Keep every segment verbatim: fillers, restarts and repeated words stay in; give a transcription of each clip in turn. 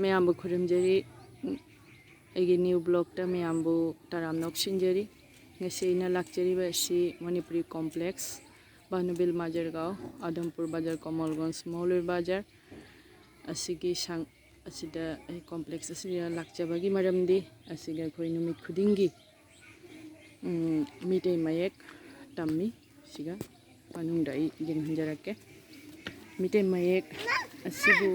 ꯃꯌꯥꯝꯕꯨ ꯈꯨꯔꯨꯝꯖꯔꯤ꯫ ꯑꯩꯒꯤ new vlogꯇ ꯃꯌꯥꯝꯕꯨ ꯇꯔꯥꯝꯅ ꯑꯣꯛꯁꯤꯟꯖꯔꯤ꯫ ꯉꯁꯤ ꯑꯩꯅ ꯂꯥꯛꯆꯔꯤꯕ ꯑꯁꯤ ꯃꯅꯤꯄꯨꯔꯤ complex, ꯚꯥꯅꯨꯕꯤꯜ ꯃꯥꯖꯔꯒꯥꯎ, ꯑꯗꯝꯄꯨꯔ ꯕꯖꯥꯔ, ꯀꯣꯃꯜꯒꯣꯟꯖ, ꯃꯧꯂꯨꯏ ꯕꯖꯥꯔ ꯑꯁꯤꯒꯤ ꯁꯪ ꯑꯁꯤꯗ, ꯑꯩ complex ꯑꯁꯤꯗ ꯂꯥꯛꯆꯕꯒꯤ ꯃꯔꯝꯗꯤ ꯑꯁꯤꯗ ꯑꯩꯈꯣꯏ ꯅꯨꯃꯤꯠ ꯈꯨꯗꯤꯡꯒꯤ ꯎꯝ, ꯃꯤꯇꯩ ꯃꯌꯦꯛ ꯇꯝꯃꯤ꯫ ꯁꯤꯒ ꯃꯅꯨꯡꯗ ꯑꯩ ꯌꯦꯡꯍꯟꯖꯔꯛꯀꯦ꯫ ꯃꯤꯇꯩ ꯃꯌꯦꯛ ꯑꯁꯤꯕꯨ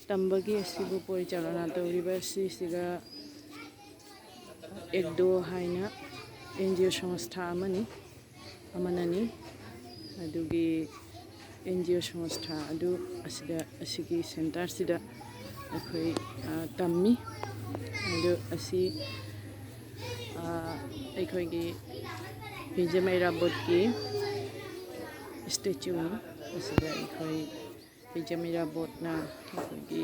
ꯇꯝꯕꯒꯤ ꯑꯁꯤꯕꯨ ꯄꯣꯔꯤꯆꯥꯂꯣꯅꯥ ꯇꯧꯔꯤꯕ ꯑꯁꯤꯁꯤꯒ ꯑꯦꯛꯗꯣ ꯍꯥꯏꯅ NGO ꯁꯪꯁꯊꯥ ꯑꯃꯅꯤ, ꯑꯃꯅꯅꯤ꯫ ꯑꯗꯨꯒꯤ NGO ꯁꯪꯁꯊꯥ ꯑꯗꯨ ꯑꯁꯤꯗ, ꯑꯁꯤꯒꯤ centreꯁꯤꯗ ꯑꯩꯈꯣꯏ, ꯑ, ꯇꯝꯃꯤ꯫ ꯑꯗꯨ ꯑꯁꯤ, ꯑ, ꯑꯩꯈꯣꯏꯒꯤ ꯍꯤꯖꯝ ꯏꯔꯥꯕꯣꯠꯀꯤ statueꯅꯤ꯫ ꯑꯁꯤꯗ ꯑꯩꯈꯣꯏ ꯍꯤꯖꯝ ꯏꯔꯥꯕꯣꯠꯅ ꯑꯩꯈꯣꯏꯒꯤ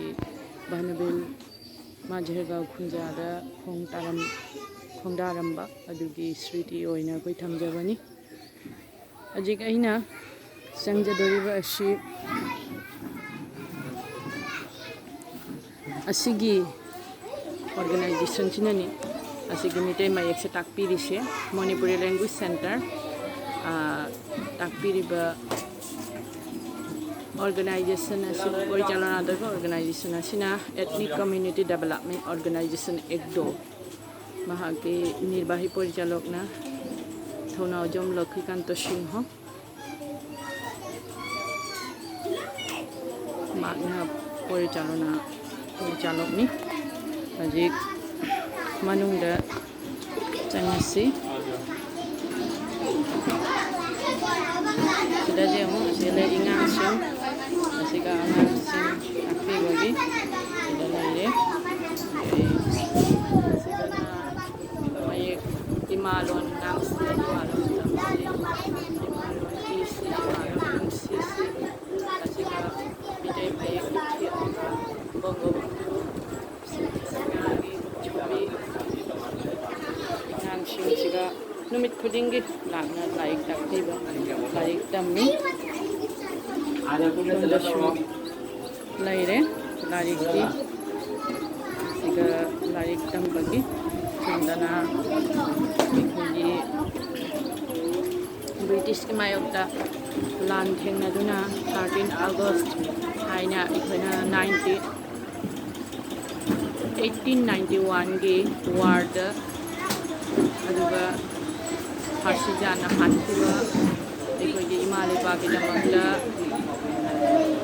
ꯚꯥꯅꯨꯕꯤꯜ ꯃꯥꯖꯔꯒꯥꯎ ꯈꯨꯟꯖꯥꯗ ꯈꯣꯡ ꯇꯥꯔꯝ-, ꯈꯣꯡꯗꯥꯔꯝꯕ ꯑꯗꯨꯒꯤ ꯁ꯭ꯃ꯭ꯔꯤꯇꯤ ꯑꯣꯏꯅ ꯑꯩꯈꯣꯏ ꯊꯝꯖꯕꯅꯤ꯫ ꯍꯧꯖꯤꯛ ꯑꯩꯅ ꯆꯪꯖꯗꯧꯔꯤꯕ ꯑꯁꯤ ꯑꯁꯤꯒꯤ organizationꯁꯤꯅꯅꯤ꯫ ꯑꯁꯤꯒꯤ ꯃꯤꯇꯩ ꯃꯌꯦꯛꯁꯦ ꯇꯥꯛꯄꯤꯔꯤꯁꯦ, Manipuri Language Centre, ꯑ, ꯇꯥꯛꯄꯤꯔꯤꯕ organization ꯑꯁꯤ, ꯄꯣꯔꯤꯆꯥꯂꯣꯅꯥ ꯇꯧꯔꯤꯕ organization ꯑꯁꯤꯅ Ethnic Community Development Organization, ꯑꯦꯛꯗꯣ꯫ ꯃꯍꯥꯛꯀꯤ ꯅꯤꯔꯕꯥꯍꯤ ꯄꯣꯔꯤꯆꯥꯂꯣꯛꯅ ꯊꯧꯅꯥꯎꯖꯝ ꯂꯛꯈꯤꯀꯥꯟꯇ ꯁꯤꯡꯍ꯫ ꯃꯍꯥꯛꯅ ꯄꯣꯔꯤꯆꯥꯂꯣꯅꯥ, ꯄꯣꯔꯤꯆꯥꯂꯣꯛꯅꯤ꯫ ꯍꯧꯖꯤꯛ ꯃꯅꯨꯡꯗ ꯆꯪꯉꯁꯤ꯫ ꯁꯤꯗꯗꯤ ꯑꯃꯨꯛ ꯑꯁꯤ ꯂꯩ, ꯑꯉꯥꯡꯁꯤꯡ, ꯑꯁꯤꯒ ꯑꯉꯥꯡꯁꯤꯡ ꯇꯥꯛꯄꯤꯕꯒꯤ ꯁꯤꯗ ꯂꯩꯔꯦ꯫ ꯑꯗꯩ ꯁꯤꯗꯅ ꯃꯌꯦꯛ, ꯏꯃꯥ ꯂꯣꯟ ꯉꯥꯡꯁꯤ, ꯏꯃꯥ ꯂꯣꯟ ꯇꯝꯁꯤ, ꯏꯃꯥ ꯂꯣꯟ ꯏꯁꯤ, ꯏꯃꯥ ꯂꯣꯟ ꯅꯨꯡꯁꯤꯁꯤ꯫ ꯑꯁꯤꯒ ꯃꯤꯇꯩ ꯃꯌꯦꯛ ꯏꯊꯤ ꯑꯣꯏꯕ ꯕꯪꯒꯕꯟꯙꯨ ꯁꯤꯡꯒꯤ ꯁꯅꯥꯒꯤ ꯌꯨꯕꯤ ꯑꯉꯥꯡꯁꯤꯡꯁꯤꯒ ꯅꯨꯃꯤꯠ ꯈꯨꯗꯤꯡꯒꯤ ꯂꯥꯛꯅ ꯂꯥꯏꯔꯤꯛ ꯇꯥꯛꯄꯤꯕ, ꯂꯥꯏꯔꯤꯛ ꯇꯝꯃꯤ꯫ ꯁꯣꯝꯗꯁꯨ ꯂꯩꯔꯦ ꯂꯥꯏꯔꯤꯛꯀꯤ ꯂꯥꯏꯔꯤꯛ ꯇꯝꯕꯒꯤ ꯁꯣꯝꯗꯅ ꯑꯩꯈꯣꯏꯒꯤ ꯕ꯭ꯔꯤꯇꯤꯁꯀꯤ ꯃꯥꯌꯣꯛꯇ ꯂꯥꯟ ꯊꯦꯡꯅꯗꯨꯅ thirteen August ꯍꯥꯏꯅ ꯑꯩꯈꯣꯏꯅ ninety eighteen ninety oneꯒꯤ warꯗ ꯑꯗꯨꯒ ꯐꯥꯁꯤꯖꯥꯅ ꯍꯥꯠꯈꯤꯕ ꯑꯩꯈꯣꯏꯒꯤ ꯏꯃꯥ ꯂꯩꯕꯥꯛꯀꯤꯗꯃꯛꯇ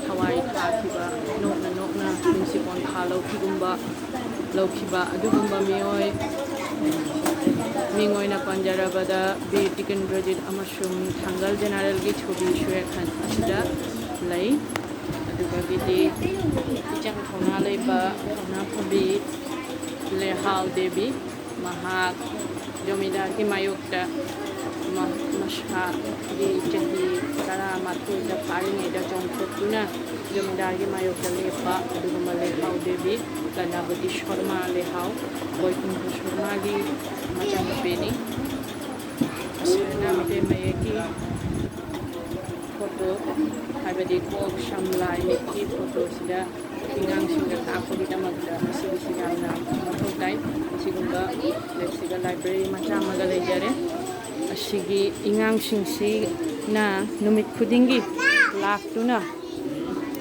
ꯊꯋꯥꯏ ꯊꯥꯈꯤꯕ, ꯅꯣꯛꯅ ꯅꯣꯛꯅ ꯄꯨꯟꯁꯤ ꯄꯣꯟꯊꯥ ꯂꯧꯈꯤꯒꯨꯝꯕ ꯂꯧꯈꯤꯕ ꯑꯗꯨꯒꯨꯝꯕ ꯃꯤꯑꯣꯏ ꯃꯤꯡ ꯑꯣꯏꯅ ꯄꯟꯖꯔꯕꯗ ꯕꯤꯔ ꯇꯤꯀꯦꯟꯗ꯭ꯔꯖꯤꯠ ꯑꯃꯁꯨꯡ ꯊꯥꯡꯒꯜ ꯖꯦꯅꯔꯦꯜꯒꯤ ꯊꯣꯏꯕꯤ ꯁꯨꯔꯦꯈꯟ ꯑꯁꯤꯗ ꯂꯩ꯫ ꯑꯗꯨꯗꯒꯤꯗꯤ ꯏꯆꯪ ꯊꯧꯅꯥ ꯂꯩꯕ ꯊꯧꯅꯥ ꯐꯕꯤ ꯂꯦꯍꯥꯎ ꯗꯦꯕꯤ, ꯃꯍꯥꯛ ꯖꯃꯤꯟꯗꯥꯔꯒꯤ ꯃꯥꯌꯣꯛꯇ ꯃ-, ꯃꯁꯥꯒꯤ ꯆꯍꯤ ꯇꯔꯥꯃꯥꯊꯣꯏꯗ ꯐꯥꯔꯤꯉꯩꯗ ꯆꯣꯡꯊꯣꯛꯇꯨꯅ ꯖꯃꯤꯟꯗꯥꯔꯒꯤ ꯃꯥꯌꯣꯛꯇ ꯂꯦꯞꯄ ꯑꯗꯨꯒꯨꯝꯕ ꯂꯦꯍꯥꯎ ꯗꯦꯕꯤ, ꯀꯅꯥꯕꯇꯤ ꯁꯔꯃ ꯂꯦꯍꯥꯎ, ꯕꯣꯏꯀꯨꯟꯊ ꯁꯔꯃꯒꯤ ꯃꯆꯥꯅꯨꯄꯤꯅꯤ꯫ ꯑꯁꯤꯅ ꯃꯩꯇꯩ ꯃꯌꯦꯛꯀꯤ ꯐꯣꯇꯣ, ꯍꯥꯏꯕꯗꯤ ꯀꯣꯛ ꯁꯝ ꯂꯥꯏ ꯃꯤꯠꯀꯤ ꯐꯣꯇꯣꯁꯤꯗ ꯑꯉꯥꯡꯁꯤꯡꯗ ꯇꯥꯛꯄꯒꯤꯗꯃꯛꯇ ꯃꯁꯤꯒꯤꯁꯤ ꯌꯥꯝꯅ ꯃꯊꯧ ꯇꯥꯏ꯫ ꯑꯁꯤꯒꯨꯝꯕ ꯂꯩꯁꯤꯒ ꯂꯥꯏꯕ꯭ꯔꯦꯔꯤ ꯃꯆꯥ ꯑꯃꯒ ꯂꯩꯖꯔꯦ꯫ ꯑꯁꯤꯒꯤ ꯑꯉꯥꯡꯁꯤꯡꯁꯤꯅ ꯅꯨꯃꯤꯠ ꯈꯨꯗꯤꯡꯒꯤ ꯂꯥꯛꯇꯨꯅ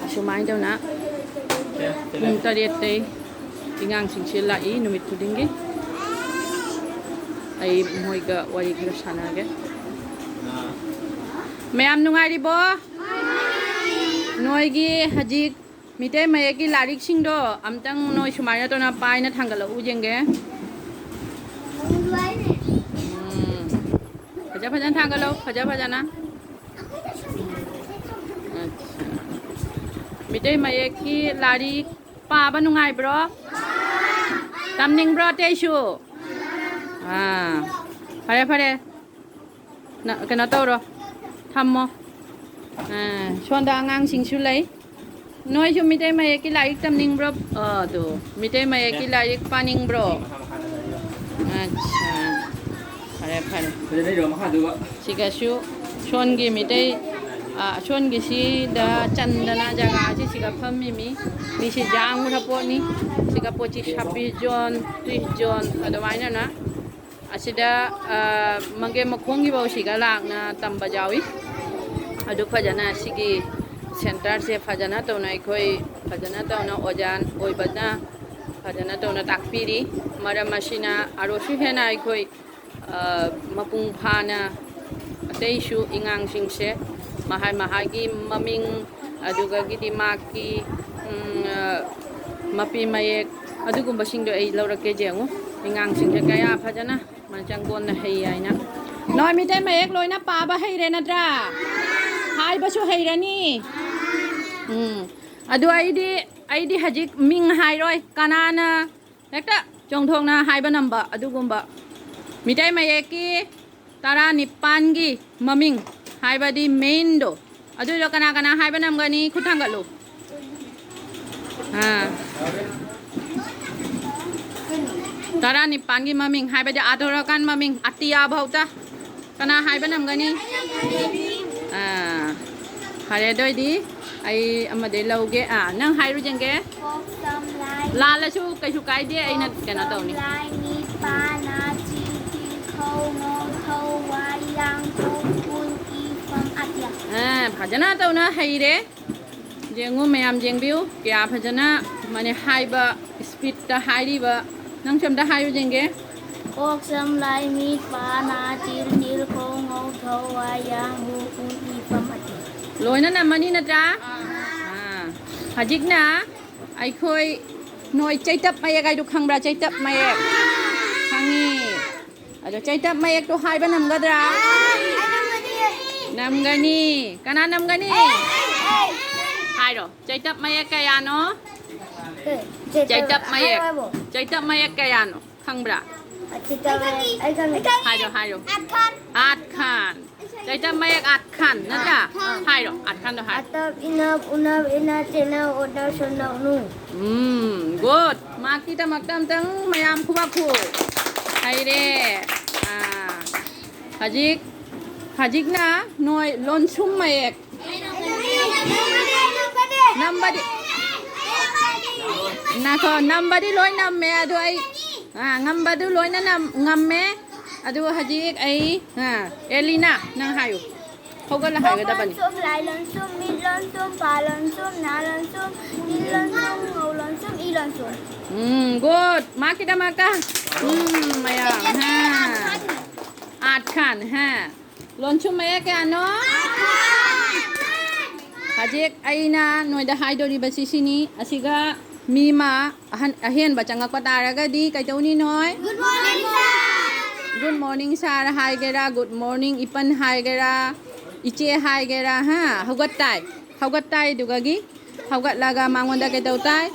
ꯑꯁꯨꯃꯥꯏꯅ ꯇꯧꯅ ꯄꯨꯡ ꯇꯔꯦꯠꯇꯩ ꯑꯉꯥꯡꯁꯤꯡꯁꯦ ꯂꯥꯛꯏ ꯅꯨꯃꯤꯠ ꯈꯨꯗꯤꯡꯒꯤ꯫ ꯑꯩ ꯃꯣꯏꯒ ꯋꯥꯔꯤ ꯈꯔ ꯁꯥꯟꯅꯒꯦ꯫ ꯃꯌꯥꯝ ꯅꯨꯡꯉꯥꯏꯔꯤꯕꯣ? ꯅꯣꯏꯒꯤ ꯍꯧꯖꯤꯛ ꯃꯤꯇꯩ ꯃꯌꯦꯛꯀꯤ ꯂꯥꯏꯔꯤꯛꯁꯤꯡꯗꯣ ꯑꯝꯇꯪ ꯅꯣꯏ ꯁꯨꯃꯥꯏꯅ ꯇꯧꯅ ꯄꯥꯏꯅ ꯊꯥꯡꯒꯠꯂꯛꯎ ꯌꯦꯡꯒꯦ꯫ ꯎꯝ꯫ ꯐꯖ ꯐꯖꯅ ꯊꯥꯡꯒꯠꯂꯛꯎ, ꯐꯖ ꯐꯖꯅ꯫ ꯑꯠꯁꯥ꯫ ꯃꯤꯇꯩ ꯃꯌꯦꯛꯀꯤ ꯂꯥꯏꯔꯤꯛ ꯄꯥꯕ ꯅꯨꯡꯉꯥꯏꯕ꯭ꯔꯣ? ꯇꯝꯅꯤꯡꯕ꯭ꯔꯣ ꯑꯇꯩꯁꯨ? ꯑꯥ, ꯐꯔꯦ, ꯐꯔꯦ꯫ ꯅ-, ꯀꯩꯅꯣ ꯇꯧꯔꯣ, ꯊꯝꯃꯣ꯫ ꯑꯥ, ꯁꯣꯝꯗ ꯑꯉꯥꯡꯁꯤꯡꯁꯨ ꯂꯩ꯫ ꯅꯣꯏꯁꯨ ꯃꯤꯇꯩ ꯃꯌꯦꯛꯀꯤ ꯂꯥꯏꯔꯤꯛ ꯇꯝꯅꯤꯡꯕ꯭ꯔꯣ? ꯑ, ꯑꯗꯣ, ꯃꯤꯇꯩ ꯃꯌꯦꯛꯀꯤ ꯂꯥꯏꯔꯤꯛ ꯄꯥꯅꯤꯡꯕ꯭ꯔꯣ? ꯑꯠꯁꯥ, ꯐꯔꯦ, ꯐꯔꯦ꯫ ꯁꯤꯗꯁꯨ ꯁꯣꯟꯒꯤ ꯃꯤꯇꯩ ꯑꯁꯣꯟꯒꯤꯁꯤꯗ ꯆꯟꯗꯅ ꯖꯒꯥꯁꯤ ꯁꯤꯒ ꯐꯝꯃꯤꯃꯤ꯫ ꯃꯤꯁꯤ ꯌꯥꯝꯈ꯭ꯔ ꯄꯣꯠꯅꯤ꯫ ꯁꯤꯒ ꯄꯣꯠꯁꯤ ꯁꯥꯕꯤꯁ ꯖꯣꯟ, ꯇ꯭ꯋꯤꯁ ꯖꯣꯟ ꯑꯗꯨꯃꯥꯏꯅꯅ ꯑꯁꯤꯗ, ꯑ, ꯃꯒꯦ ꯃꯈꯣꯡꯒꯤ ꯐꯧꯁꯤꯒ ꯂꯥꯛꯅ ꯇꯝꯕ ꯌꯥꯎꯏ꯫ ꯑꯗꯨ ꯐꯖꯅ ꯁꯤꯒꯤ ꯁꯦꯟꯇꯔꯁꯦ ꯐꯖꯅ ꯇꯧꯅ ꯑꯩꯈꯣꯏ ꯐꯖꯅ ꯇꯧꯅ ꯑꯣꯖꯥ ꯑꯣꯏꯕꯅ ꯐꯖꯅ ꯇꯧꯅ ꯇꯥꯛꯄꯤꯔꯤ꯫ ꯃꯔꯝ ꯑꯁꯤꯅ ꯑꯔꯣꯁꯨ ꯍꯦꯟꯅ ꯑꯩꯈꯣꯏ, ꯑ, ꯃꯄꯨꯡ ꯐꯥꯅ ꯑꯇꯩꯁꯨ ꯑꯉꯥꯡꯁꯤꯡꯁꯦ ꯃꯍꯥꯏ ꯃꯍꯥꯏꯒꯤ ꯃꯃꯤꯡ, ꯑꯗꯨꯒꯒꯤꯗꯤ ꯃꯥꯒꯤ, ꯎꯝ, ꯑ, ꯃꯄꯤ ꯃꯌꯦꯛ ꯑꯗꯨꯒꯨꯝꯕꯁꯤꯡꯗꯣ ꯑꯩ ꯂꯧꯔꯛꯀꯦ꯫ ꯌꯦꯡꯉꯨ, ꯑꯉꯥꯡꯁꯤꯡꯁꯦ ꯀꯌꯥ ꯐꯖꯅ ꯃꯆꯪꯒꯣꯟꯅ ꯍꯩ ꯍꯥꯏꯅ꯫ ꯅꯣꯏ ꯃꯤꯇꯩ ꯃꯌꯦꯛ ꯂꯣꯏꯅ ꯄꯥꯕ ꯍꯩꯔꯦ ꯅꯠꯇ꯭ꯔꯥ? ꯍꯥꯏꯕꯁꯨ ꯍꯩꯔꯅꯤ꯫ ꯎꯝ꯫ ꯑꯗꯨ ꯑꯩꯗꯤ, ꯑꯩꯗꯤ ꯍꯧꯖꯤꯛ ꯃꯤꯡ ꯍꯥꯏꯔꯣꯏ꯫ ꯀꯅꯥꯅ ꯍꯦꯛꯇ ꯆꯣꯡꯊꯣꯛꯅ ꯍꯥꯏꯕ ꯅꯝꯕ ꯑꯗꯨꯒꯨꯝꯕ ꯃꯤꯇꯩ ꯃꯌꯦꯛꯀꯤ ꯇꯔꯥꯅꯤꯄꯥꯟꯒꯤ ꯃꯃꯤꯡ ꯍꯥꯏꯕꯗꯤ ꯃꯦꯟꯗꯣ ꯑꯗꯨꯗꯣ ꯀꯅꯥ ꯀꯅꯥ ꯍꯥꯏꯕ ꯅꯝꯒꯅꯤ? ꯈꯨꯠ ꯊꯥꯡꯒꯠꯂꯨ꯫ ꯑꯥ꯫ ꯇꯔꯥꯅꯤꯄꯥꯟꯒꯤ ꯃꯃꯤꯡ ꯍꯥꯏꯕꯗꯤ ꯑꯥꯊꯣꯔꯀꯥꯟ ꯃꯃꯤꯡ ꯑꯇꯤꯌꯥ ꯐꯥꯎꯗ ꯀꯅꯥ ꯍꯥꯏꯕ ꯅꯝꯒꯅꯤ? ꯑꯥ꯫ ꯐꯔꯦ, ꯑꯗꯨ ꯑꯣꯏꯗꯤ ꯑꯩ ꯑꯃꯗꯩ ꯂꯧꯒꯦ꯫ ꯑꯥ, ꯅꯪ ꯍꯥꯏꯔꯨ ꯌꯦꯡꯒꯦ꯫ ꯀꯣꯛ ꯁꯝ ꯂꯥꯏ꯫ ꯂꯥꯜꯂꯁꯨ ꯀꯩꯁꯨ ꯀꯥꯏꯗꯦ, ꯑꯩꯅ ꯀꯣꯛ ꯀꯩꯅꯣ ꯁꯝ ꯇꯧꯅꯤ꯫ ꯂꯥꯏ ꯃꯤꯠ ꯄꯥ ꯅꯥ ꯆꯤꯜ ꯇꯤꯜ ꯈꯧ ꯉꯧ ꯊꯧ ꯋꯥꯏ ꯌꯥꯡ ꯍꯨ ꯎꯟ ꯏ ꯐꯝ ꯑꯇꯤꯌꯥ꯫ ꯑꯥ, ꯐꯖꯅ ꯇꯧꯅ ꯍꯩꯔꯦ꯫ ꯌꯦꯡꯉꯨ ꯃꯌꯥꯝ, ꯌꯦꯡꯕꯤꯌꯨ ꯀꯌꯥ ꯐꯖꯅ ꯃꯥꯅꯦ ꯍꯥꯏꯕ, ꯏꯁꯄꯤꯠꯇ ꯍꯥꯏꯔꯤꯕ꯫ ꯅꯪꯁꯨ ꯑꯝꯇ ꯍꯥꯏꯌꯨ ꯌꯦꯡꯒꯦ꯫ ꯀꯣꯛ ꯁꯝ ꯂꯥꯏ ꯃꯤꯠ ꯄꯥ ꯅꯥ ꯆꯤꯜ ꯇꯤꯜ ꯈꯧ ꯉꯧ ꯊꯧ ꯋꯥꯏ ꯌꯥꯡ ꯍꯨ ꯎꯟ ꯏ ꯐꯝ ꯑꯇꯤꯌꯥ꯫ ꯂꯣꯏꯅ ꯅꯝꯃꯅꯤ ꯅꯠꯇ꯭ꯔꯥ? ꯑꯥ꯫ ꯍꯧꯖꯤꯛꯅ ꯑꯩꯈꯣꯏ ꯅꯣꯏ ꯆꯩꯇꯞ ꯃꯌꯦꯛ ꯍꯥꯏꯗꯨ ꯈꯪꯕ꯭ꯔꯥ? ꯆꯩꯇꯞ ꯃꯌꯦꯛ ꯈꯪꯉꯤ꯫ ꯑꯗꯣ ꯆꯩꯇꯞ ꯃꯌꯦꯛꯇꯣ ꯍꯥꯏꯕ ꯅꯝꯒꯗ꯭ꯔꯥ? ꯅꯝꯒꯅꯤ꯫ ꯀꯅꯥ ꯅꯝꯒꯅꯤ? ꯍꯥꯏꯔꯣ꯫ ꯆꯩꯇꯞ ꯃꯌꯦꯛ ꯀꯌꯥꯅꯣ? ꯆꯩꯇꯞ ꯃꯌꯦꯛ꯫ ꯍꯥꯏꯔꯣ ꯍꯥꯏꯕꯣ꯫ ꯆꯩꯇꯞ ꯃꯌꯦꯛ ꯀꯌꯥꯅꯣ ꯈꯪꯕ꯭ꯔꯥ? ꯆꯩꯇꯞ ꯃꯌꯦꯛ ꯑꯩ ꯈꯪꯉꯤ꯫ ꯍꯥꯏꯔꯣ, ꯍꯥꯏꯔꯣ꯫ ꯑꯥꯠ ꯈꯥꯟ꯫ ꯆꯩꯇꯞ ꯃꯌꯦꯛ ꯑꯥꯠ ꯈꯥꯟ ꯅꯠꯇ꯭ꯔꯥ? ꯍꯥꯏꯔꯣ, ꯑꯥꯠ ꯈꯥꯟꯗꯣ ꯍꯥꯏꯔꯣ꯫ ꯑꯇꯞ, ꯏꯅꯞ, ꯎꯅꯞ, ꯏꯅ, ꯆꯦꯅ, ꯑꯣꯗ, ꯁꯣꯅ, ꯎꯅꯨ꯫ ꯎꯝ, ꯒꯨꯗ꯫ ꯃꯥꯔꯛꯇꯤ ꯇꯃꯛꯇ ꯑꯝꯇꯪ ꯃꯌꯥꯝ ꯈꯨꯕꯥꯛ ꯈꯨ꯫ ꯍꯩꯔꯦ꯫ ꯑꯥ, ꯍꯧꯖꯤꯛ, ꯍꯧꯖꯤꯛꯅ ꯅꯣꯏ ꯂꯣꯟꯁꯨꯝ ꯃꯌꯦꯛ꯫ ꯅꯝꯕꯗꯤ, ꯉꯥꯏꯈꯣ, ꯅꯝꯕꯗꯤ ꯂꯣꯏ ꯅꯝꯃꯦ, ꯑꯗꯨ ꯑꯩ, ꯑꯥ, ꯉꯝꯕꯗꯨ ꯂꯣꯏꯅ ꯅꯝ-, ꯉꯝꯃꯦ꯫ ꯑꯗꯨ ꯍꯧꯖꯤꯛ ꯑꯩ, ꯑꯥ, ꯑꯦꯂꯤꯅꯥ, ꯅꯪ ꯍꯥꯏꯌꯨ꯫ ꯍꯧꯒꯠꯂ ꯍꯥꯏꯒꯗꯕꯅꯤ꯫ ꯂꯣꯟꯁꯨꯝ, ꯂꯥꯏ ꯂꯣꯟꯁꯨꯝ, ꯃꯤꯠ ꯂꯣꯟꯁꯨꯝ, ꯄꯥ ꯂꯣꯟꯁꯨꯝ, ꯅꯥ ꯂꯣꯟꯁꯨꯝ, ꯇꯤꯜ ꯂꯣꯟꯁꯨꯝ, ꯉꯧ ꯂꯣꯟꯁꯨꯝ, ꯏ ꯂꯣꯟꯁꯨꯝ꯫ ꯎꯝ, good꯫ ꯃꯥꯔꯛ ꯀꯤꯗꯃꯛꯇ꯫ ꯎꯝ, ꯃꯌꯥꯝ꯫ ꯍꯥ꯫ ꯑꯥꯠ ꯈꯥꯟ, ꯍꯥ꯫ ꯂꯣꯟꯁꯨꯝ ꯃꯌꯦꯛ ꯀꯌꯥꯅꯣ? ꯍꯧꯖꯤꯛ ꯑꯩꯅ ꯅꯣꯏꯗ ꯍꯥꯏꯗꯣꯔꯤꯕꯁꯤ ꯁꯤꯅꯤ꯫ ꯑꯁꯤꯒ ꯃꯤ ꯑꯃ ꯑꯍꯟ, ꯑꯍꯦꯟꯕ ꯆꯪꯉꯛꯄ ꯇꯥꯔꯒꯗꯤ ꯀꯩꯗꯧꯅꯤ ꯅꯣꯏ? Good morning, sir꯫ Good morning, sir ꯍꯥꯏꯒꯦꯔꯥ, good morning ꯏꯄꯟ ꯍꯥꯏꯒꯦꯔꯥ, ꯏꯆꯦ ꯍꯥꯏꯒꯦꯔꯥ, ꯍꯥ? ꯍꯧꯒꯠꯇꯥꯏ꯫ ꯍꯧꯒꯠꯇꯥꯏꯗꯨꯒꯒꯤ ꯍꯧꯒꯠꯂꯒ ꯃꯉꯣꯟꯗ ꯀꯩꯗꯧ ꯇꯥꯏ?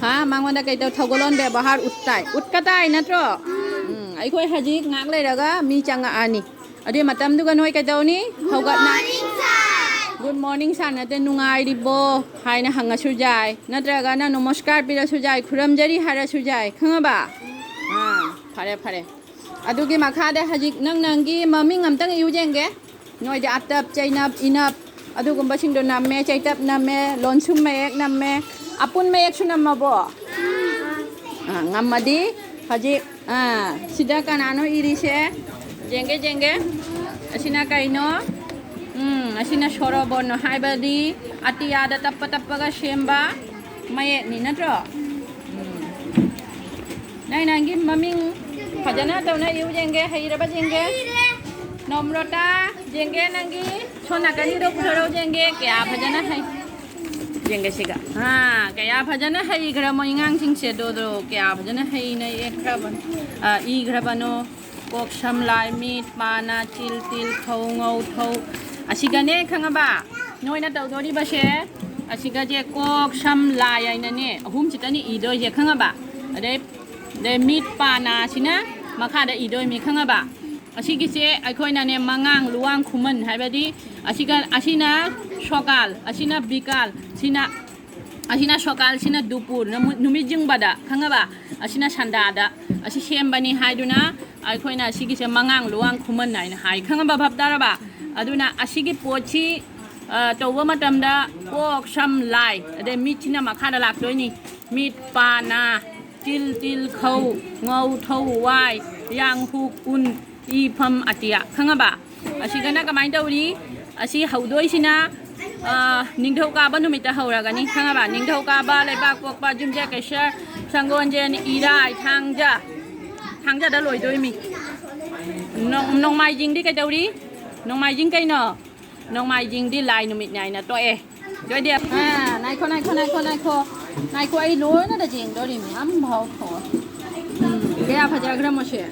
ꯍꯥ? ꯃꯉꯣꯟꯗ ꯀꯩꯗꯧ, ꯊꯧꯒꯜꯂꯣꯟ ꯕꯦꯕꯥꯔ ꯎꯠ ꯇꯥꯏ꯫ ꯎꯠꯀ ꯇꯥꯏ ꯅꯠꯇ꯭ꯔꯣ? ꯎꯝ, ꯑꯩꯈꯣꯏ ꯍꯧꯖꯤꯛ ꯉꯥꯏꯍꯥꯛ ꯂꯩꯔꯒ ꯃꯤ ꯆꯪꯉꯛꯑꯅꯤ꯫ ꯑꯗꯨꯒꯤ ꯃꯇꯝꯗꯨꯒ ꯅꯣꯏ ꯀꯩꯗꯧꯅꯤ? ꯍꯧꯒꯠꯅ-, good morning, sir ꯅꯠꯇꯦ, "ꯅꯨꯡꯉꯥꯏꯔꯤꯕꯣ?" ꯍꯥꯏꯅ ꯍꯪꯉꯁꯨ ꯌꯥꯏ, ꯅꯠꯇ꯭ꯔꯒꯅ "ꯅꯃꯁꯀꯥꯔ" ꯄꯤꯔꯁꯨ ꯌꯥꯏ, "ꯈꯨꯔꯨꯝꯖꯔꯤ" ꯍꯥꯏꯔꯁꯨ ꯌꯥꯏ, ꯈꯪꯉꯕ? ꯑꯥ, ꯐꯔꯦ, ꯐꯔꯦ꯫ ꯑꯗꯨꯒꯤ ꯃꯈꯥꯗ ꯍꯧꯖꯤꯛ ꯅꯪ ꯅꯪꯒꯤ ꯃꯃꯤꯡ ꯑꯝꯇꯪ ꯏꯌꯨ ꯌꯦꯡꯒꯦ꯫ ꯅꯣꯏꯗꯤ ꯑꯇꯞ, ꯆꯩꯅꯞ, ꯏꯅꯞ, ꯑꯗꯨꯒꯨꯝꯕꯁꯤꯡꯗꯣ ꯅꯝꯃꯦ, ꯆꯩꯇꯞ ꯅꯝꯃꯦ, ꯂꯣꯟꯁꯨꯝ ꯃꯌꯦꯛ ꯅꯝꯃꯦ, ꯑꯄꯨꯟ ꯃꯌꯦꯛꯁꯨ ꯅꯝꯃꯕꯣ? ꯑꯥ, ꯉꯝꯃꯗꯤ ꯍꯧꯖꯤꯛ, ꯑꯥ, ꯁꯤꯗ ꯀꯅꯥꯅꯣ ꯏꯔꯤꯁꯦ? ꯌꯦꯡꯒꯦ, ꯌꯦꯡꯒꯦ꯫ ꯑꯁꯤꯅ ꯀꯩꯅꯣ? ꯎꯝ, ꯑꯁꯤꯅ ꯁꯣꯔꯣꯕꯣꯟꯅꯣ ꯍꯥꯏꯕꯗꯤ ꯑꯇꯤꯌꯥꯗ ꯇꯞꯄ ꯇꯞꯄꯒ ꯁꯦꯝꯕ ꯃꯌꯦꯛꯅꯤ ꯅꯠꯇ꯭ꯔꯣ? ꯎꯝ꯫ ꯅꯪ ꯅꯪꯒꯤ ꯃꯃꯤꯡ ꯐꯖꯅ ꯇꯧꯅ ꯏꯌꯨ ꯌꯦꯡꯒꯦ, ꯍꯩꯔꯕ ꯌꯦꯡꯒꯦ꯫ ꯅꯣꯝꯔꯣꯇꯥ, ꯌꯦꯡꯒꯦ ꯅꯪꯒꯤ ꯁꯣꯝ ꯅꯥꯀꯟꯒꯤꯗꯣ ꯄꯨꯊꯣꯔꯛꯎ ꯌꯦꯡꯒꯦ, ꯀꯌꯥ ꯐꯖꯅ ꯍꯩ꯫ ꯌꯦꯡꯒꯦ ꯁꯤꯒ꯫ ꯑꯥ, ꯀꯌꯥ ꯐꯖꯅ ꯍꯩꯈ꯭ꯔꯃꯣ ꯑꯉꯥꯡꯁꯤꯡꯁꯦ, ꯑꯗꯣ, ꯑꯗꯣ, ꯀꯌꯥ ꯐꯖꯅ ꯍꯩꯅ ꯌꯦꯛꯈ꯭ꯔꯕꯅꯣ, ꯑꯥ, ꯏꯈ꯭ꯔꯕꯅꯣ꯫ ꯀꯣꯛ, ꯁꯝ, ꯂꯥꯏ, ꯃꯤꯠ, ꯄꯥ, ꯅꯥ, ꯆꯤꯜ, ꯇꯤꯜ, ꯈꯧ, ꯉꯧ, ꯊꯧ꯫ ꯑꯁꯤꯒꯅꯦ ꯈꯪꯉꯕ? ꯅꯣꯏꯅ ꯇꯧꯗꯣꯔꯤꯕꯁꯦ, ꯑꯁꯤꯒꯁꯦ ꯀꯣꯛ, ꯁꯝ, ꯂꯥꯏ ꯍꯥꯏꯅꯅꯦ, ꯑꯍꯨꯝꯁꯤꯇꯅꯤ ꯏꯗꯣꯏꯁꯦ, ꯈꯪꯉꯕ? ꯑꯗꯩ, ꯑꯗꯩ ꯃꯤꯠ, ꯄꯥ, ꯅꯥ ꯑꯁꯤꯅ ꯃꯈꯥꯗ ꯏꯗꯣꯏꯅꯤ, ꯈꯪꯉꯕ? ꯑꯁꯤꯒꯤꯁꯦ ꯑꯩꯈꯣꯏꯅꯅꯦ, ꯃꯉꯥꯡ, ꯂꯨꯋꯥꯡ, ꯈꯨꯃꯟ ꯍꯥꯏꯕꯗꯤ ꯑꯁꯤꯒ, ꯑꯁꯤꯅ ꯁꯣꯀꯥꯜ, ꯑꯁꯤꯅ ꯕꯤꯀꯥꯜ, ꯁꯤꯅ, ꯑꯁꯤꯅ ꯁꯣꯀꯥꯜ, ꯁꯤꯅ ꯗꯨꯄꯨꯔ, ꯅꯃꯨ-, ꯅꯨꯃꯤꯠ ꯌꯨꯡꯕꯗ, ꯈꯪꯉꯕ? ꯑꯁꯤꯅ ꯁꯟꯗꯥꯗ, ꯑꯁꯤ ꯁꯦꯝꯕꯅꯤ ꯍꯥꯏꯗꯨꯅ ꯑꯩꯈꯣꯏꯅ ꯑꯁꯤꯒꯤꯁꯦ ꯃꯉꯥꯡ, ꯂꯨꯋꯥꯡ, ꯈꯨꯃꯟ ꯍꯥꯏꯅ ꯍꯥꯏ, ꯈꯪꯉꯕ? ꯚꯥꯞ ꯇꯥꯔꯕ? ꯑꯗꯨꯅ ꯑꯁꯤꯒꯤ ꯄꯣꯠꯁꯤ ꯑ, ꯇꯧꯕ ꯃꯇꯝꯗ ꯀꯣꯛ, ꯁꯝ, ꯂꯥꯏ, ꯑꯗꯩ ꯃꯤꯠꯁꯤꯅ ꯃꯈꯥꯗ ꯂꯥꯛꯇꯣꯏꯅꯤ꯫ ꯃꯤꯠ, ꯄꯥ, ꯅꯥ, ꯇꯤꯜ, ꯇꯤꯜ, ꯈꯧ, ꯉꯧ, ꯊꯧ, ꯋꯥꯏ, ꯌꯥꯡ, ꯍꯨꯛ, ꯎꯟ, ꯏ, ꯐꯝ, ꯑꯇꯤꯌꯥ꯫ ꯈꯪꯉꯕ? ꯑꯁꯤꯒꯅ ꯀꯃꯥꯏꯅ ꯇꯧꯔꯤ? ꯑꯁꯤ ꯍꯧꯗꯣꯏꯁꯤꯅ, ꯑ, ꯅꯤꯡꯊꯧꯀꯥꯕ ꯅꯨꯃꯤꯠꯇ ꯍꯧꯔꯒꯅꯤ꯫ ꯈꯪꯉꯕ? ꯅꯤꯡꯊꯧꯀꯥꯕ, ꯂꯩꯕꯥꯛꯄꯣꯛꯄ, ꯌꯨꯝꯖꯀꯩꯁ, ꯁꯪꯒꯣꯜꯁꯦꯟ, ꯏꯔꯥꯏ, ꯊꯥꯡꯖ꯫ ꯊꯥꯡꯖꯗ ꯂꯣꯏꯗꯣꯏꯃꯤ꯫ ꯅꯣꯡ-, ꯅꯣꯡꯃꯥꯏꯖꯤꯡꯗꯤ ꯀꯩꯗꯧꯔꯤ? ꯅꯣꯡꯃꯥꯏꯖꯤꯡ ꯀꯩꯅꯣ? ꯅꯣꯡꯃꯥꯏꯖꯤꯡꯗꯤ ꯂꯥꯏ ꯅꯨꯃꯤꯠꯅꯤ ꯍꯥꯏꯅ ꯇꯣꯛꯑꯦ꯫ ꯑꯗꯨꯑꯣꯏꯗꯤ, ꯑꯥ, ꯉꯥꯏꯈꯣ, ꯉꯥꯏꯈꯣ, ꯉꯥꯏꯈꯣ, ꯉꯥꯏꯈꯣ꯫ ꯉꯥꯏꯈꯣ, ꯑꯩ ꯂꯣꯏꯅꯗ ꯌꯦꯡꯗꯣꯔꯤꯃꯤ꯫ ꯑꯝꯐꯥꯎ ꯊꯣꯛꯑꯣ꯫ ꯎꯝ, ꯀꯌꯥ ꯐꯖꯈ꯭ꯔꯃꯣ ꯁꯦ?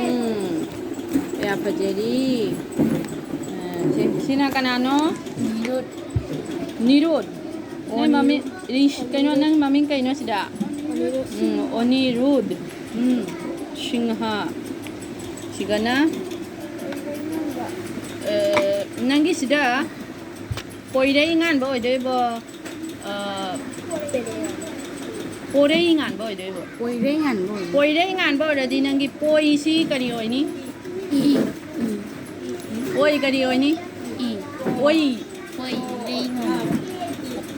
ꯎꯝ, ꯀꯌꯥ ꯐꯖꯔꯤ꯫ ꯑꯥ, ꯁꯤ, ꯁꯤꯅ ꯀꯅꯥꯅꯣ? ꯅꯤꯔꯨꯠ꯫ ꯅꯤꯔꯨꯠ? ꯅꯪ ꯃꯃꯤꯡ, ꯔꯤꯁ-, ꯀꯩꯅꯣ, ꯅꯪ ꯃꯃꯤꯡ ꯀꯩꯅꯣ ꯁꯤꯗ? ꯎꯝ, ꯑꯣꯅꯤꯔꯨꯠ꯫ ꯎꯝ, ꯁꯤꯡꯍ꯫ ꯁꯤꯒꯅ, ꯑ, ꯅꯪꯒꯤꯁꯤꯗ ꯄꯣꯏꯔꯩ ꯉꯥꯟꯕ ꯑꯣꯏꯗꯣꯏꯕꯣ? ꯑ, ꯄꯣꯔꯩ ꯉꯥꯟꯕ ꯑꯣꯏꯗꯣꯏꯕꯣ? ꯄꯣꯏꯔꯩ ꯉꯥꯟꯕ ꯑꯣꯏꯗꯣꯏꯅꯤ꯫ ꯄꯣꯏꯔꯩ ꯉꯥꯟꯕ ꯑꯣꯏꯔꯗꯤ ꯅꯪꯒꯤ ꯄꯣꯏꯁꯤ ꯀꯔꯤ ꯑꯣꯏꯅꯤ? ꯏ꯫ ꯎꯝ꯫ ꯑꯣꯏ ꯀꯔꯤ ꯑꯣꯏꯅꯤ? ꯏ꯫ ꯑꯣꯏ꯫ ꯄꯣꯏꯔꯩ ꯉꯥꯟꯕ꯫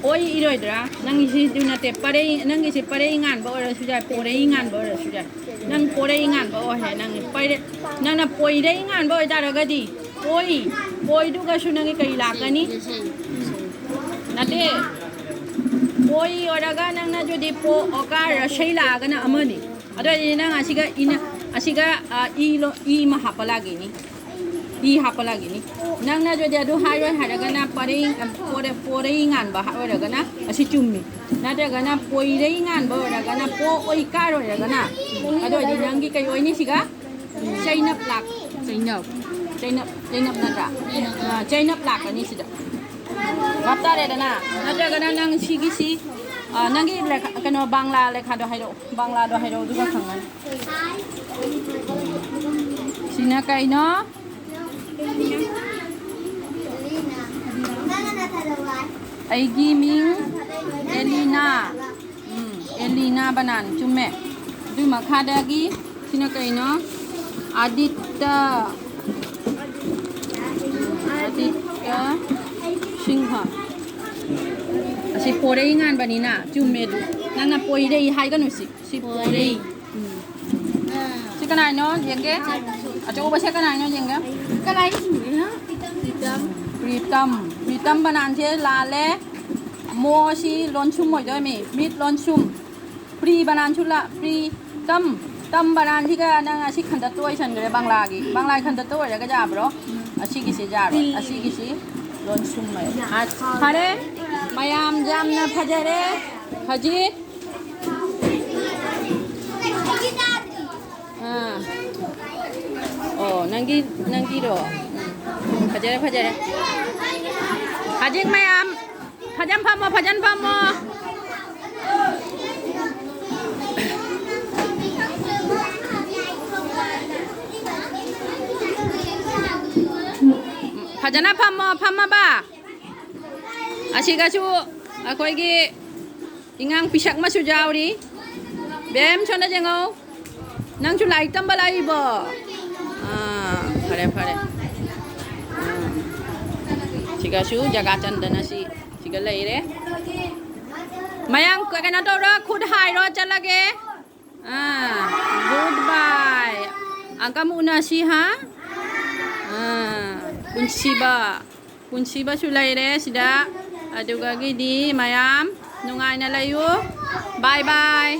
ꯑꯣꯏ ꯏꯔꯣꯏꯗ꯭ꯔꯥ? ꯅꯪꯒꯤꯁꯤꯗꯨ ꯅꯠꯇꯦ, ꯄꯔꯩ, ꯅꯪꯒꯤꯁꯦ ꯄꯔꯩ ꯉꯥꯟꯕ ꯑꯣꯏꯔꯁꯨ ꯌꯥꯏ, ꯄꯣꯔꯩ ꯉꯥꯟꯕ ꯑꯣꯏꯔꯁꯨ ꯌꯥꯏ꯫ ꯅꯪ ꯄꯣꯔꯩ ꯉꯥꯟꯕ ꯑꯣꯏꯍꯦ, ꯅꯪ ꯄꯩꯔꯩ-, ꯅꯪꯅ ꯄꯣꯏꯔꯩ ꯉꯥꯟꯕ ꯑꯣꯏꯇꯥꯔꯒꯗꯤ, ꯄꯣꯏ, ꯄꯣꯏꯗꯨꯒꯁꯨ ꯅꯪꯒꯤ ꯀꯔꯤ ꯂꯥꯛꯀꯅꯤ? ꯅꯠꯇꯦ꯫ ꯄꯣꯏ ꯑꯣꯏꯔꯒ ꯅꯪꯅ ꯑꯗꯨꯗꯤ ꯄꯣ, ꯑꯣꯀꯥꯔ, ꯔꯁꯩ ꯂꯥꯛꯑꯒꯅ ꯑꯃꯅꯤ꯫ ꯑꯗꯨ ꯑꯣꯏꯔꯗꯤ ꯅꯪ ꯑꯁꯤꯒ ꯏꯅ-, ꯑꯁꯤꯒ, ꯑ, ꯏ ꯂꯣ-, ꯏ ꯑꯃ ꯍꯥꯞꯄ ꯂꯥꯛꯈꯤꯅꯤ꯫ ꯏ ꯍꯥꯞꯄ ꯂꯥꯛꯈꯤꯅꯤ꯫ ꯅꯪꯅ ꯑꯗꯨꯗꯤ ꯑꯗꯨ ꯍꯥꯏꯔꯣꯏ ꯍꯥꯏꯔꯒꯅ ꯄꯔꯩ, ꯄꯣꯔ-, ꯄꯣꯔꯩ ꯉꯥꯟꯕ ꯑꯣꯏꯔꯒꯅ ꯑꯁꯤ ꯆꯨꯝꯃꯤ꯫ ꯅꯠꯇ꯭ꯔꯒꯅ ꯄꯣꯏꯔꯩ ꯉꯥꯟꯕ ꯑꯣꯏꯔꯒꯅ ꯄꯣ ꯑꯣꯏ ꯀꯥꯔ ꯑꯣꯏꯔꯒꯅ꯫ ꯑꯗꯨ ꯑꯣꯏꯔꯗꯤ ꯅꯪꯒꯤ ꯀꯩ ꯑꯣꯏꯅꯤ ꯁꯤꯒ? ꯆꯩꯅꯞ ꯂꯥꯛ-, ꯆꯩꯅꯞ꯫ ꯆꯩꯅꯞ, ꯆꯩꯅꯞ ꯅꯠꯇ꯭ꯔꯥ? ꯑꯥ, ꯆꯩꯅꯞ ꯂꯥꯛꯀꯅꯤ ꯁꯤꯗ꯫ ꯚꯥꯞ ꯇꯥꯔꯦꯗꯅ? ꯅꯠꯇ꯭ꯔꯒꯅ ꯅꯪ ꯁꯤꯒꯤꯁꯤ, ꯑꯥ, ꯅꯪꯒꯤ ꯂꯦꯈꯥ-, ꯀꯩꯅꯣ, ꯕꯪꯂꯥ ꯂꯦꯈꯥꯗꯣ ꯍꯥꯏꯔꯛꯑꯣ꯫ ꯕꯪꯂꯥꯗꯣ ꯍꯥꯏꯔꯛꯑꯣ, ꯑꯗꯨꯒ ꯈꯪꯉꯅꯤ꯫ ꯁꯤꯅ ꯀꯩꯅꯣ? ꯑꯩꯒꯤ ꯃꯤꯡ ꯑꯦꯂꯤꯅꯥ꯫ ꯎꯝ, ꯑꯦꯂꯤꯅꯥ ꯕꯅꯥꯟ ꯆꯨꯝꯃꯦ꯫ ꯑꯗꯨꯏ ꯃꯈꯥꯗꯒꯤ ꯁꯤꯅ ꯀꯩꯅꯣ? ꯑꯥꯗꯤꯠꯇ꯫ ꯑꯥꯗꯤꯠꯇ꯫ ꯁꯤ ꯄꯣꯔꯩ ꯉꯥꯟꯕꯅꯤꯅ ꯆꯨꯝꯃꯦ ꯑꯗꯨ꯫ ꯅꯪꯅ ꯄꯣꯏꯔꯩ ꯍꯥꯏꯒꯅꯨ ꯁꯤ꯫ ꯁꯤ ꯄꯣꯔꯩ꯫ ꯎꯝ꯫ ꯁꯤ ꯀꯅꯥꯏꯅꯣ ꯌꯦꯡꯒꯦ? ꯑꯆꯧꯕꯁꯦ ꯀꯅꯥꯏꯅꯣ ꯌꯦꯡꯒꯦ? ꯀꯅꯥꯏꯅꯣ ꯁꯤꯕꯣ? ꯄ꯭ꯔꯤꯇꯝ꯫ ꯄ꯭ꯔꯤꯇꯝ꯫ ꯄ꯭ꯔꯤꯇꯝ ꯕꯅꯥꯟꯁꯦ ꯂꯥꯜꯂꯦ꯫ ꯃꯣꯁꯤ ꯂꯣꯟꯁꯨꯝ ꯑꯣꯏꯗꯣꯏꯅꯤ꯫ ꯃꯤꯠ ꯂꯣꯟꯁꯨꯝ꯫ ꯄ꯭ꯔꯤ ꯕꯅꯥꯟꯁꯨ ꯂꯥ-, ꯄ꯭ꯔꯤ ꯇꯝ꯫ ꯇꯝ ꯕꯅꯥꯟꯁꯤꯒ ꯅꯪ ꯑꯁꯤ ꯈꯟꯗꯠꯇ ꯑꯣꯏꯁꯟꯈ꯭ꯔꯦ ꯕꯪꯂꯥꯒꯤ꯫ ꯕꯪꯂꯥꯒꯤ ꯈꯟꯗꯠꯇ ꯑꯣꯏꯔꯒ ꯌꯥꯕ꯭ꯔꯣ? ꯑꯁꯤꯒꯤꯁꯦ ꯌꯥꯔꯣꯏ꯫ ꯑꯁꯤꯒꯤꯁꯤ ꯂꯣꯟꯁꯨꯝ ꯑꯣꯏ꯫ ꯑ, ꯐꯔꯦ꯫ ꯃꯌꯥꯝ ꯌꯥꯝꯅ ꯐꯖꯔꯦ꯫ ꯍꯧꯖꯤꯛ ꯑꯥ꯫ ꯑꯣ, ꯅꯪꯒꯤ, ꯅꯪꯒꯤꯔꯣ? ꯎꯝ꯫ ꯐꯖꯔꯦ, ꯐꯖꯔꯦ꯫ ꯍꯧꯖꯤꯛ ꯃꯌꯥꯝ ꯐꯖꯅ ꯐꯝꯃꯣ, ꯐꯖꯅ ꯐꯝꯃꯣ꯫ ꯐꯖꯅ ꯐꯝꯃꯣ, ꯐꯝꯃꯕ? ꯑꯁꯤꯒꯁꯨ ꯑꯩꯈꯣꯏꯒꯤ ꯏꯉꯥꯡ ꯄꯤꯁꯛ ꯑꯃꯁꯨ ꯌꯥꯎꯔꯤ꯫ ꯕꯦꯝ, ꯁꯣꯝꯗ ꯌꯦꯡꯉꯣ꯫ ꯅꯪꯁꯨ ꯂꯥꯏꯔꯤꯛ ꯇꯝꯕ ꯂꯥꯛꯏꯕꯣ? ꯑꯥ, ꯐꯔꯦ, ꯐꯔꯦ꯫ ꯑꯥ, ꯁꯤꯒꯁꯨ ꯖꯒꯥ ꯆꯟꯗꯅ ꯁꯤ, ꯁꯤꯒ ꯂꯩꯔꯦ꯫ ꯃꯌꯥꯝ ꯀꯩꯅꯣ ꯇꯧꯔꯣ, ꯈꯨꯠ ꯍꯥꯏꯔꯣ, ꯆꯠꯂꯒꯦ꯫ ꯑꯥ, good bye꯫ ꯑꯃꯨꯛꯀ ꯑꯃꯨꯛ ꯎꯅꯁꯤ, ꯍꯥ? ꯑꯥ, ꯄꯨꯟꯁꯤꯕ꯫ ꯄꯨꯟꯁꯤꯕꯁꯨ ꯂꯩꯔꯦ ꯁꯤꯗ꯫ ꯑꯗꯨꯒꯒꯤꯗꯤ ꯃꯌꯥꯝ ꯅꯨꯡꯉꯥꯏꯅ ꯂꯩꯌꯨ꯫ Bye bye꯫